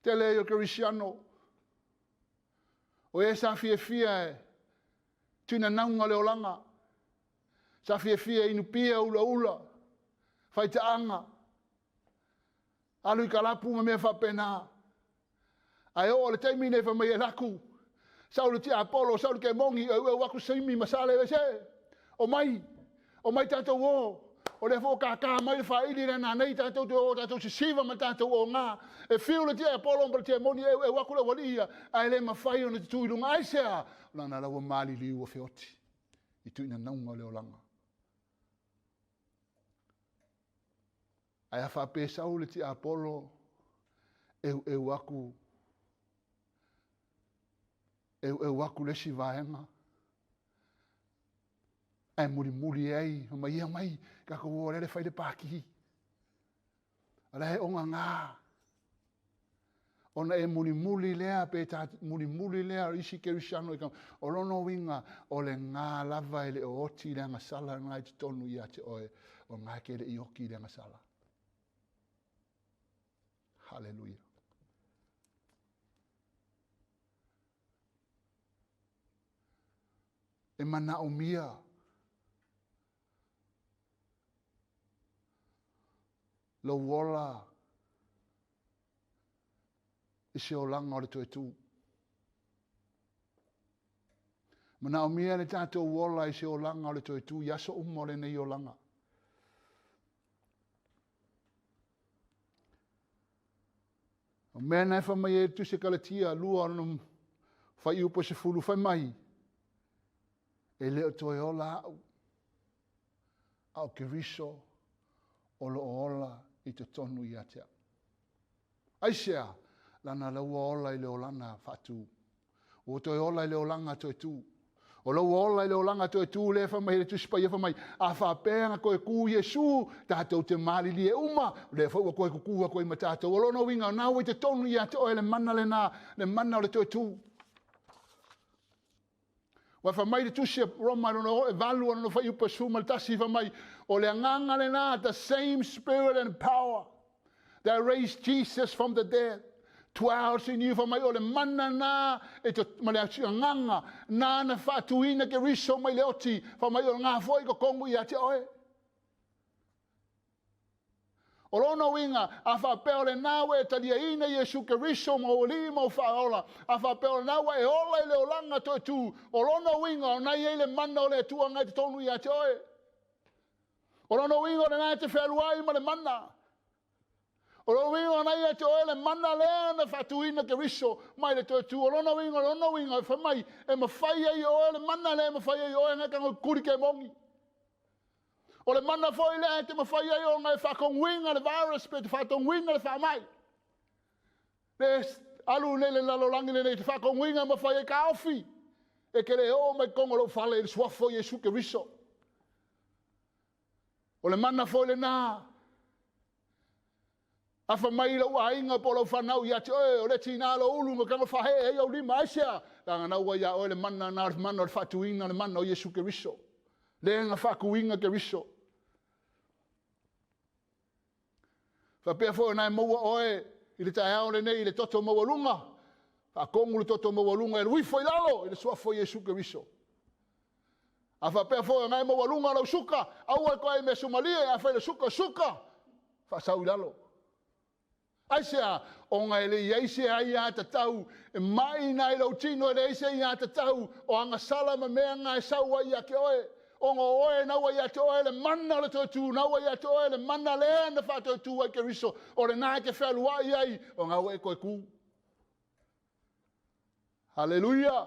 tele ai o Kerisiano, o e sa fiafia e tuinanauga o le olaga, sa fiafia e inupia ulaula, faitaaga, alu i kalapu ma mea faapena. Ae oo le taimi nei fai mai e laku, sau le tiapolo, sau le kemongi, eueu aku saimi ma sale, se, omai, omai tatou o, o lea foi ua kākā mai le faili lea nanei tatou te o, tatou sisiva ma tatou oga. E fiu le tiapolo ma le tiamoni, eueu aku le aualii ia, ae le mafai ona tutū i luga. Aisea? Leaga la ua maliliu ua feoti i tuinanauga o le olaga. Ae a faapea sau le tiapolo, eueu aku, eueu aku le isi vaega, ae mulimuli ai, fai mai, ia mai, tatou o lele fai le pākihi. O la e oga ngā. Ona e mulimuli lea, pe ta mulimuli lea o isi Kerisiano i ka, o lona uiga, o le ngā lava e le o oti i le agasala ngā i totonu ia te oe, o ngā ke le i oki i le agasala. Haleluia. E manaomia lou ola i se olaga o le toe tū. Manaomia le tatou ola i se olaga o le toe tū i aso uma o lenei olaga. O mea na e fai mai e le Tusi a Kalatia, 2 ona fuaiupu e 10, fai mai, e le o toe ola au, a o Keriso o lo o ola i totonu ia te au. Aisea? Lana la ua ola i le olaga faatu. Ua toe ola i le olaga toe tu. O lou ola i le olaga toe tu lea fai mai le Tusi Paia fai mai, a faapea na toe ku Iesu, tatou te malilie uma, o lea foi ua toe kukū atu ai ma tatou. O lona uiga, o na ua i totonu ia te oe le mana lena, le mana o le toe tu. Ua fai mai le Tusi a Roma lona e valu lona fuaiupu 11 fai mai, o le agaga lena, the same spirit and power that raised Jesus from the dead dwells in you. Fai mai, o le mana na e to, ma le agaga na na faatuina Keriso mai le oti, fai mai o ngā foi ko kongu ia te oe. O lona uiga, a faapea o lena ua e taliaina Iesu Keriso ma ou alii ma ou faaola, a faapea o lena ua e ola i le olaga toe tu, o lona uiga o na i ai le mana o le Atua ngai totonu ia te oe. O lona uiga o lena e te fealuai ma le mana. O lona uiga o na ia te oe le mana lea na faatuina Keriso mai le toe tu. O lona uiga, o lona uiga, e fai mai, e mafai ai e oe le mana lea e mafai ai e oe ngai tago kuli ke mongi. O le mana foi lea e te mafai ai ona e faatonuina le virus pe te faatonuina le faamai. Le alu nei le lalolagi lenei te faatonuina mafai ai taofi e te le oo mai totonu o lou fale i le suafa o Iesu Keriso. O le mana foi lena. Afa mai lou aiga po o lau fanau ia te oe, o le tina lo ulu ma tago fahee ai au lima, aisea? Leaga na ua ia oe le mana na, le mana o le faatuina, le mana o Iesu Keriso. Le na faatuina Keriso. Faapea foi ona e maua oe i le taeao lenei i le toto maualuga, faatonu le toto maualuga e luifo i lalo i le suafa o Iesu Keriso. A faapea foi ona e maualuga lau suka, aua e koe i mea sumalie, a fai le suka, suka, faasau i lalo. Aisea? Ona e le i ai se aia tatau e mai na i lou tino, e leai se ia tatau o agasala ma mea nga e sau ai ia te oe. Ona o oe naua ia te oe le mana o le toe tu, naua ia te oe le mana lea na faatoe tu ai Keriso, o lena e te fealuai ai, o ngā ua e koe ku. Haleluia!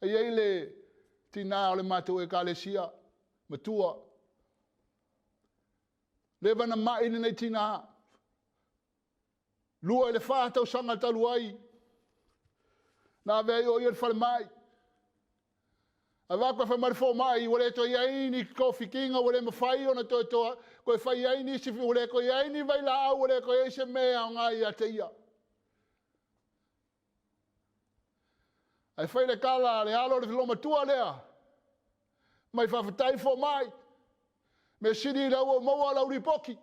E i ai le tinā o le matou ekalesia, matua. Leva na mai lenei tinā. 24 tausaga talu ai. Na ave ai o ia le falemai. Avatu e fai mai le fomai, ua le toe i ai ni tofikiga, ua le mafai ona toe toa, toe fai ai nisi, ua le toe i ai ni vailaau, ua le toe i ai se mea o ngā ia te ia. Ae fai le tala a le alo o le lomatua lea, mai faafetai fomai, me sili i lau ua maua lau lipoti.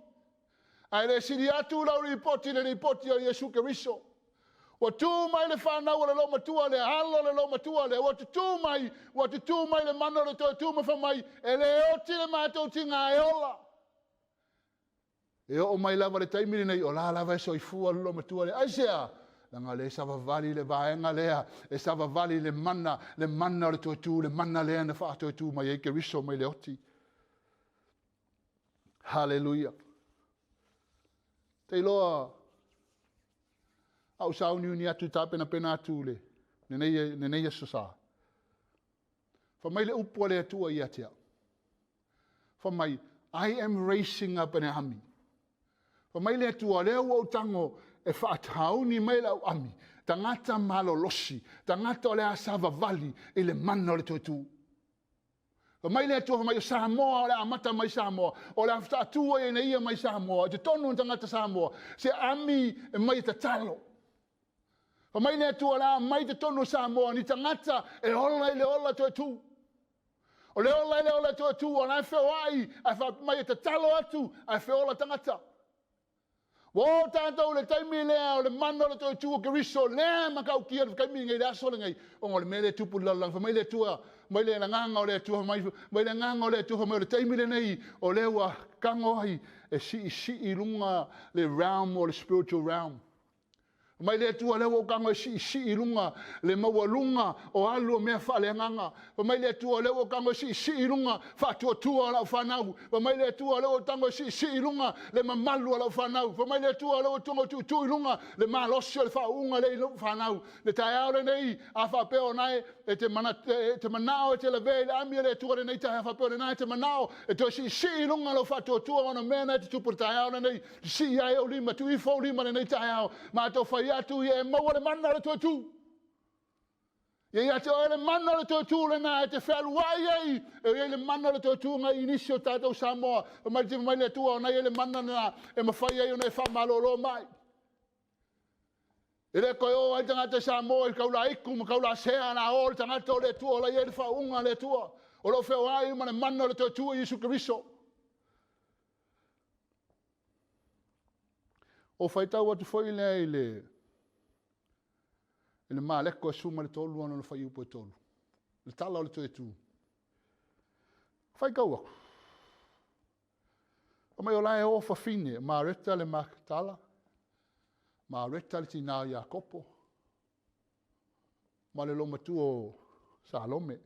Ae le sili atu lau lipoti le lipoti a Iesu Keriso. Ua tu mai le fanau o le lomatua lea, alo o le lomatua lea, ua tutū mai, ua tutū mai le mana o le toe tu ma fai mai, e le oti le matou tiga e ola. E oo mai lava le taimi lenei, o la lava e soifua le lomatua lea. Aisea? Leaga le savavali le vaega lea, e savavali le mana, le mana o le toe tu, le mana lea na faatoe tu mai ai Keriso mai le oti. Haleluia. Te iloa, au sauniuni atu i tapenapena atu le lenei, lenei aso sa. Fai mai le upu a le Atua ia te au. Fai mai, I am raising up an army. Fai mai le Atua, lea ua ou tago e faatauni mai lau ami, tagata malolosi, tagata o le a savavali i le mana o le toe tu. Fai mai le Atua, fai mai, o Samoa, o le a amata mai Samoa, o le a faatu ai e ia mai Samoa, i totonu o tagata Samoa, se ami e mai e tatalo. Fai mai le Atua, o le a aumai totonu o Samoa ni tagata e ola i le ola toe tu. O le ola i le ola toe tu, o la e feoai, ae faapea mai e tatalo atu, ae feola tagata. Ua oo tatou i le taimi lea o le mana o le toe tu o Keriso, lea e matautia le taimi lenei, le aso lenei, ona o le mea lea e tupu i le lalolagi. Fai mai le Atua, mai le agaga o le Atua, fai mai, mai le agaga o le Atua, fai mai o le taimi lenei, o lea ua tago ai e siisii i luga le realm o le spiritual realm. Mai le Atua lea ua ou tago e siisii i luga le maualuga o alu o mea faaleagaga. Fai mai le Atua lea ua ou tago e siisii i luga faatuatua o lau fanau. Fai mai le Atua lea ua ou tago e siisii i luga le mamalu o lau fanau. Fai mai le Atua lea ua ou tago e tuutuu i luga le malosi o le faauuga lea i lou fanau. Le taeao lenei, a faapea o na e te, e te manao e te lavea i le ami a le Atua lenei taeao, faapea o lena e te manao e toe siisii i luga lau faatuatua ona mea na e te tupu le taeao lenei, Sii ai ou lima, tuu ifo ou lima lenei taeao. Matou fai atu ia e maua le mana o le toe tu. Ia ia te oe le mana o le toe tu lena e te fealuai ai. E i ai le mana o le toe tu ngai i nisi o tatou Samoa. Fai mai le mai le Atua ona i ai le mana lena e mafai ai ona e faamalolo mai. E le toe o ai tagata Samoa i kaulaiku ma kaulasea la o le tagata o le Atua o la i ai le faauuga a le Atua. O lo o feoai ma le mana o le toe tu i Iesu Keriso. O faitau atu foi lea i le i le Maleko e 13 ona fuaiupu e 3. Le tala o le toe tu. Faitau atu. O mai o la e o fafine, Mareta le Maktala, Mareta le tinā o Iakopo, ma le lomatua o Salome.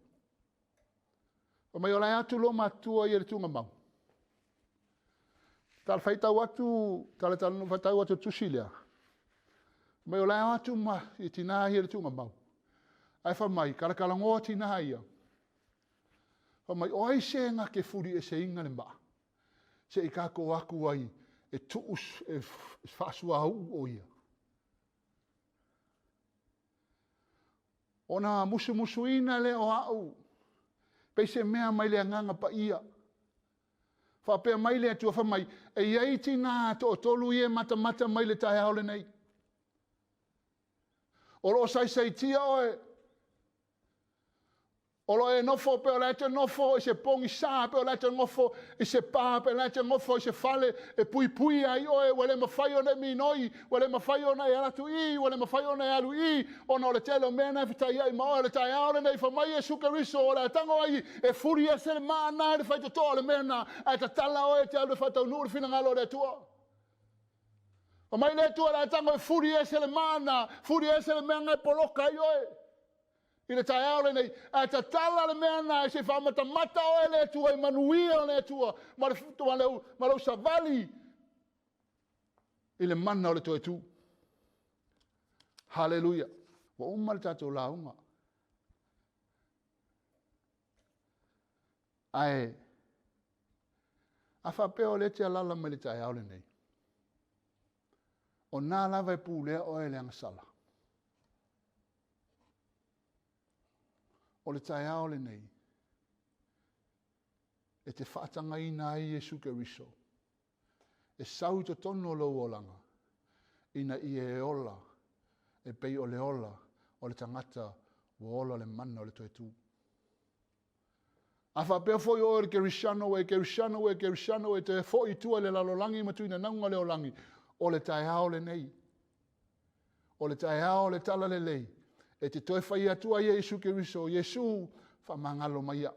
Fai mai o la e atu lo matua ia le tugamau. Tala faitau atu, tala tala faitau atu tusi lea. Mai o la e atu ma i tina ia le tugamau. Ai fa mai kala kala ngoa tina ia. Fa mai o ai se nga ke furi e se inga le ma. Se i kako aku ai e tuu e faasua u o ia. Ona musumusuina lea o a'u, pei se mea mai le Agaga Paia. Faapea mai le Atua, fai mai, E i ai tinā toatolu ia e matamata mai le taeao lenei. O lo o saisaitia oe. O lo o e nofo pe o la e te nofo i se pogisa, pe o la e te nofo i se pā, pe o la e te nofo i se fale e puipuia ai oe, ua le mafai ona e minoi, ua le mafai ona e alu atu i, ua le mafai ona e alu i, ona o le tele o mea na e fetaiai ma oe. O le taeao lenei, fai mai Iesu Keriso, o le a tago ai e fuli ese le maa na i le faitotoa o le mea na, ae tatala oe e te alu e faataunuu le finagalo o le Atua. Fai mai le Atua, o le a tago e fuli ese le maa na, fuli ese le mea na e poloka ai oe. I le taeao lenei, ae tatala le mea na e se faamatamata oe le Atua i manuia o le Atua ma, le, ma, lou, ma lou savali i le mana o le toe tu. Haleluia. Ua uma le tatou lauga. Ae, a faapea o lea te alala mai le taeao lenei, o nā lava e pulea oe le agasala. O le taeao lenei, e te faatagaina ai Iesu Keriso, e sau i totonu o lou olaga, ina ia e ola, e pei o le ola o le tagata ua ola le mana o le toe tu. A faapea foi oe o le Kerisiano, ua e Kerisiano, ua e Kerisiano, ua e toe foi i tua i le lalolagi ma tuinanauga o le olagi, o le taeao lenei, O le taeao o le talalelei, e te toe fai atu ai e Iesu Keriso, Iesu, faamagalo mai au.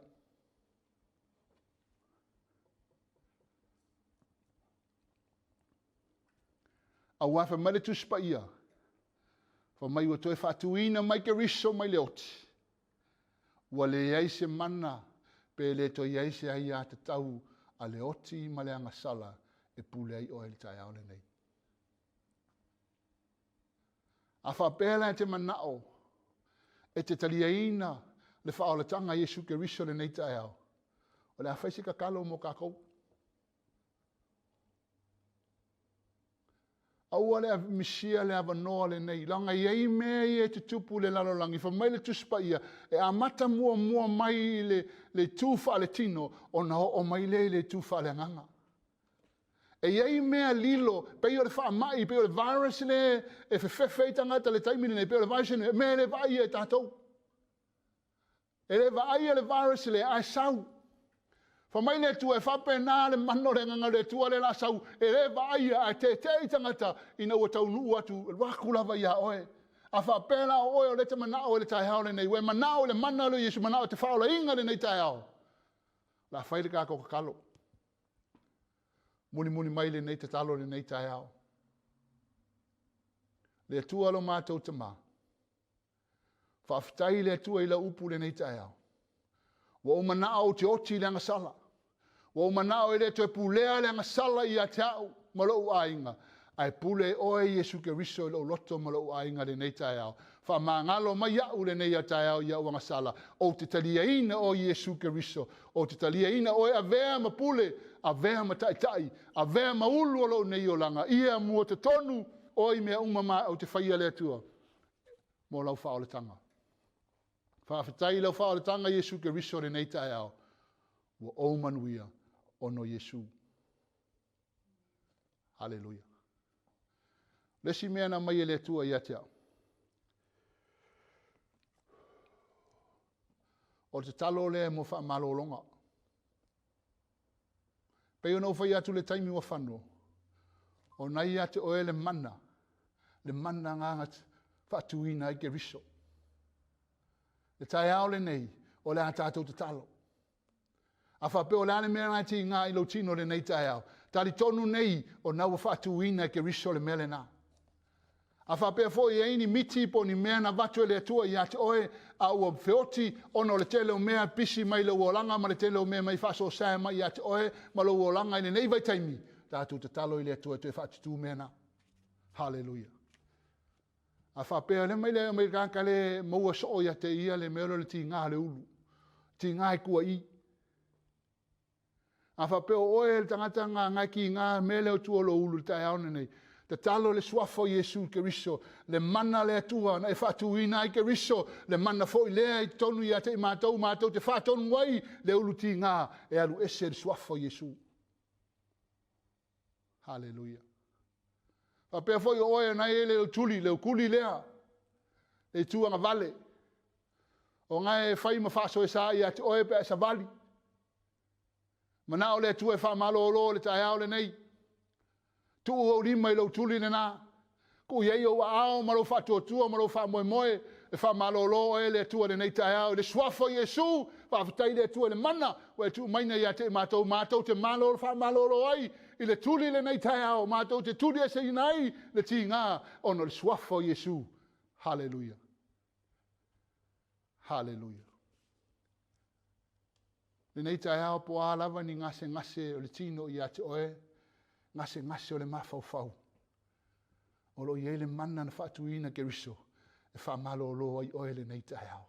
Auā fai mai le Tusi Paia, fai mai ua toe faatuina mai Keriso mai le oti. Ua leai se mana pe le toe i ai se aiatatau a le oti ma le agasala e pule ai oe i le taeao lenei. A faapea la e te manao e te taliaina le faaolataga a Iesu Keriso lenei taeao, o le a fai se tatalo mo tatou. Aua le misia le avanoa lenei, leaga e i ai mea ia e tutupu i le lalolagi. Fai mai le Tusi Paia, e amata muamua mai i le, le itu faaletino, ona oo mai lea i le itu faaleagaga. E i ai mea lilo, pei o le faamai, pei o le virus le e fefefe ai tagata i le taimi lenei, pei o le virus lenei, mea e le vaaia e tatou. E le vaaia le virus lea, ae sau. Fai mai le Atua, e faapena le mana o le agaga o le Atua lea la sau, e le vaaia, ae tete'i tagata ina ua taunuu atu, alu atu lava iā oe. A faapea la o oe o lea te manao i le taeao lenei, ua e manao i le mana o le Iesu, manao i te faaolaina i lenei taeao, o le a fai le tatou tatalo. Mulimuli mai lenei tatalo i lenei taeao. Le Atua lo matou Tamā. Faafetai le Atua i lau upu lenei taeao. Ua ou manao ou te oti i le agasala. Ua ou manao e le toe pulea le agasala ia te au ma lou aiga, ae pule e oe Iesu Keriso i lou loto ma lou aiga lenei taeao. Faamagalo mai au lenei a taeao i au agasala. Ou te taliaina oe Iesu Keriso. Ou te taliaina oe avea ma pule, avea ma taitai, avea ma ulu o lou nei olaga. Ia mua totonu oe i mea uma ma ou te faia le Atua mo lau faaolataga. Faafetai i lau faaolataga Iesu Keriso lenei taeao. Ua ou manuia ona o Iesu. Haleluia. Le isi mea na mai e le Atua ia te au. O le tatalo lea mo faamalologa. Pei ona ou fai atu le taimi ua fano, o nai ia te oe le mana, le mana ngāga faatuina ai Keriso. Le taeao lenei, o le a tātou tatalo. A faapea o le a le mea na tiga i lou tino lenei taeao, talitonu nei o na ua faatuina e Keriso le mea lena. A faapea foi e ai ni miti po o ni mea na avatu e le Atua ia te oe, a ua feoti ona o le tele o mea pisi mai lou olaga ma le tele o mea mai faasoasae mai ia te oe ma lou olaga i lenei vaitaimi, tatou tatalo i le Atua e toe faatutū mea na. Haleluia. A faapea le mai le mai tagata le maua soo ia te ia le mea lea o le tiga le ulu. Tiga e tua'i. A faapea o oe le tagata nga ngai tiga mea lea o tua o lou ulu i le taeao lenei, tatalo le suafa o Iesu Keriso, le mana le Atua na e faatuina ai Keriso, le mana foi lea i totonu ia te i matou, matou te faatonu ai le ulu tiga e alu ese le suafa o Iesu. Haleluia. Faapea foi o oe na e le tuli, le kuli lea, le itu agavale. O ngai e fai ma faasoesa ia te oe pe a savali. Manao le Atua e faamalolo le taeao lenei. Tuu ou lima i lou tuli lena. Tuu i ai ou aao ma lou faatuatua ma lou faamoemoe e faamalolo oe le Atua lenei taeao i le suafa o Iesu. Faafetai le Atua i le mana ua e tuu maina ia te i matou, matou te malo faamalolo ai i le tuli lenei taeao, matou te tuli eseina ai le tiga ona o le suafa o Iesu. Haleluia. Haleluia. Lenei taeao po a lava ni gasegase o le tino ia te oe, gasegase o le mafaufau. O lo o i ai le mana na faatuina Keriso e faamalolo ai oe lenei taeao.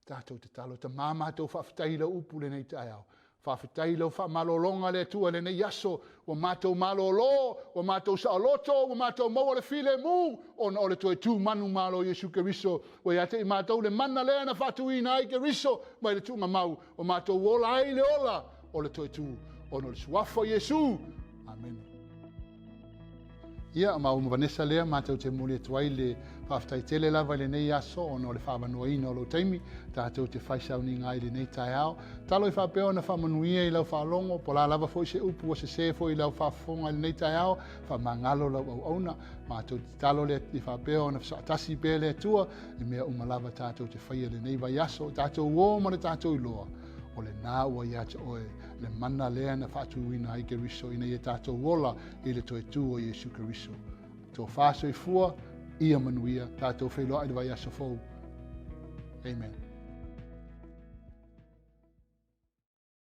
Tatou tatalo, Tamā matou faafetai i lau upu lenei taeao. Faafetai i lau faamalologa le Atua lenei aso, ua matou malolo, ua matou saoloto, ua matou maua le filemu, ona o le toe tu manumalo o Iesu Keriso. Ua ia te i matou le mana lea na faatuina ai Keriso mai le tuugamau, ua matou ola ai le ola o le toe tu, ona o le suafa o Iesu. Amene. Ia, ma ua ma Vanessa lea matou te momoli atu ai le faafetai tele lava i lenei aso ona o le faaavanoaina o lou taimi tatou te fai sauniga ai i lenei taeao. Talo i faapea ona faamanuia i lau faalogo, po o le a lava foi se upu ua sese foi i lau faafofoga i lenei taeao, faamagalo lau auauna. Matou te tatalo le i faapea ona fesoaatasi pea le Atua i mea uma lava tatou te faia i lenei vaiaso, tatou uō ma le tatou iloa, o lena ua ia te oe le mana lea na faatuina ai Keriso ina ia tatou ola i le toe tū o Iesu Keriso. Tofa soifua, ia manuia, tatou feiloai i le vaiaso fou. Amen.